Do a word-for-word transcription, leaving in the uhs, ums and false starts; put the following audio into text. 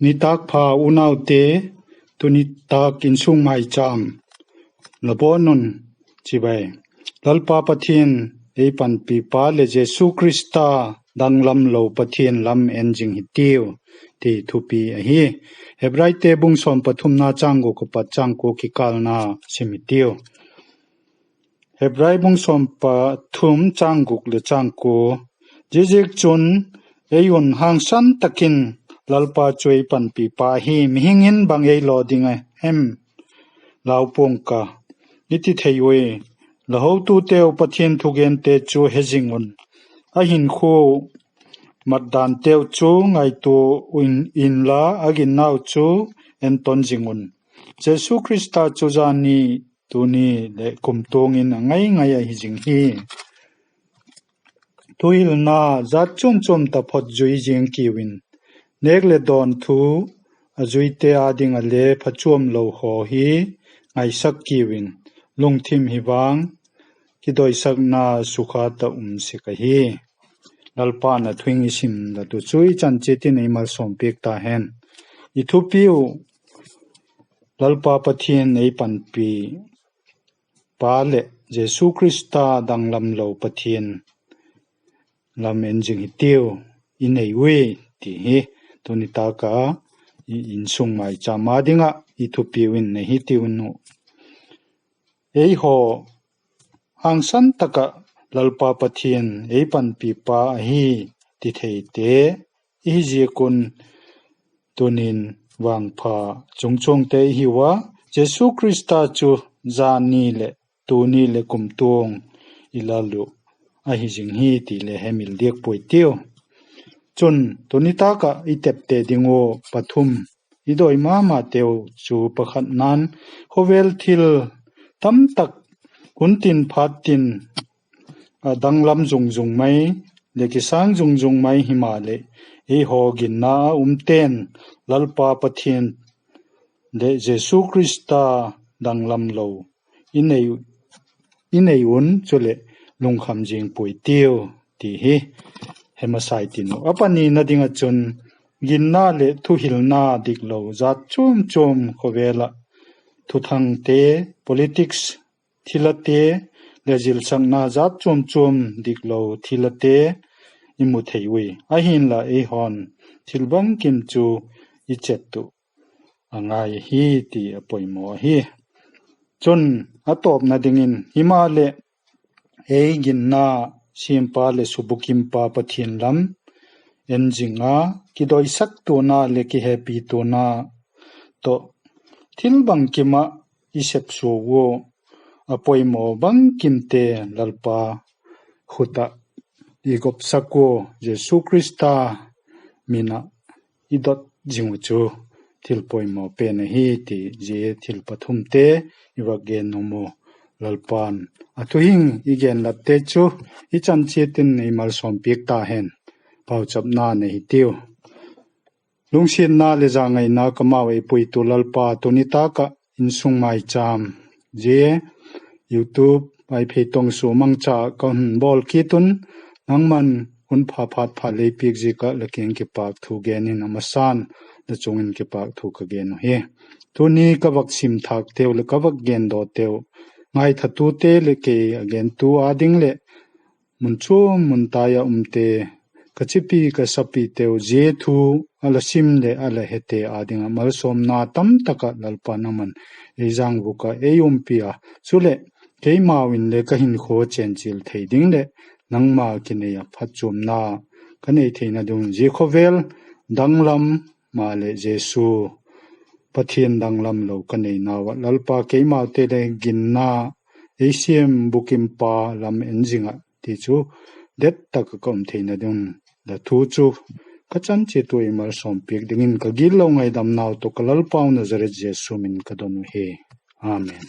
Nitâk pha unaute, tu nitâk insung maichâm la bawn un chibai. Lalpa Pathian ei panpipa leh Jesu Khrista danglam lo Pathian lam en zing hitiu, ti thupi ahi. Hebraite bung sawm pathumna châng guk apat châng kua kikâlna sim hitiu. Hebrai bung sawm pathum châng guk leh châng kua. Ziaziakchun, ei un hangsan tak in Lalpa chu ei panpipa hi, mihing in bang ei law ding a hem lau pua'ng ka, i ti thei ui. La hotuteu Pathian thugente chu he zing un, a hinkhua matdanteu chu ngaitua inla, a ginnau chu enton zing un. Jesu Khrista chu zani, tuni leh kumtuang in a ngai ngai ahi zing hi. Thuhilna jat chuam chuam taphot zui zing kiu in, nêk leh dawn thu a zuite â ding ah le phachuam lo haw hi ngaisak kiu in, lungthim hi vang kidoisakna sukha ta um sek ahi. Lalpa'n a thu hing i sim la tu chu i chan chiat in ei malsawmpiak ta hen. I thupiu, Lalpa Pathian ei panpipa leh Jesu Khrista danglam lo Pathian lam en zing hitiu, i nei ui, ti hi tu nitâk a insung maichâm â ding ah i thupiu in nei hitiu nu. Eihaw hangsan tak ah Lalpa Pathian ei panpipa ahi ti theite i hi ziak un, tuni'n vangpha chungchuangte i hiu a, Jesu Khrista chu zani leh tuni leh kumtuang i Lal uh ahi zing hi ti le hemil diak puai tiu. Chun tu nitâk ah i tepte ding ua pathum i dawi ma mateu chu, pakhatna'n, khawvel thil tamtak hun tin phat tin a danglam zung zung mai leh kisâng zung zung mai himaleh, eihaw ginna a umte'n Lalpa Pathian leh Jesu Khrista danglam lo i nei un chuleh lungkham zing puai tiu, ti hi he masa i tin uh. A panina ding ah chun, ginna leh thuhilna diklo jat chuam chuam khawvel ah, thuthangte, politics thilate, leh zilsakna jat chuam chuam diklo thilate i mu thei ui. Ahinla eihaw'n thil bangkim chu i chet uh a ngai ahi ti a poimaw ahi. Chun, a tawpna dingin, himaleh, ei ginna siampa leh subukimpa Pathian lam en zing a, kidoisak tuana leh kihepi tuana tawh, thil bangkim ah i sepsua ua, a poimaw bangkimte Lalpa khut ah i gopsak ua, Jesu Khrista min ah i dot zing uh chu thil poimaw pen ahi ti, zia thil pathumte i vak gen nuam u. Lalpa'n a thu hing i genlatte chu i chan chiat in ei malsawmpiak ta hen. Pauchapna nei hitiu. Lungsiatna leh zangaina kamau ei puitu Lalpa, tu nitâk ah insung maichâm, zia YouTube ai phei tawng sua mangcha ka hun bawl kit un, nangma'n hun pha phat pha lei piak ziak ah la kiang kipâk thu gen in, a masa'n la chung in kipâk thu ka gen uhi. Tuni ka vak sim thâkteu leh ka vak gendawteu, ngaithatute leh kei a gentu â ding leh mun chuam mun tai ah umte, ka chipi ka sapiteu, zia thu a la sim leh a la hete â ding ah malsawmna tamtak ah Lalpa nangma'n ei zangvuk ah ei umpi a, chuleh keimau in le ka hinkhua chenchial thei ding leh nangma kinei ah phatchuamna ka nei theina ding un, zia khawvel danglam maleh Jesu Pathian danglam lo ka neinau ah, Lalpa, keimaute le ginna ei siam bukimpa lam en zing ah ti chu det tak ah ka um theina ding un, la thu chu ka chan chiat ua ei malsawmpiak dingin ka gitlo ngaidamnau tawh ka Lalpau Nazareth Jesu min ka don uhi. Amen.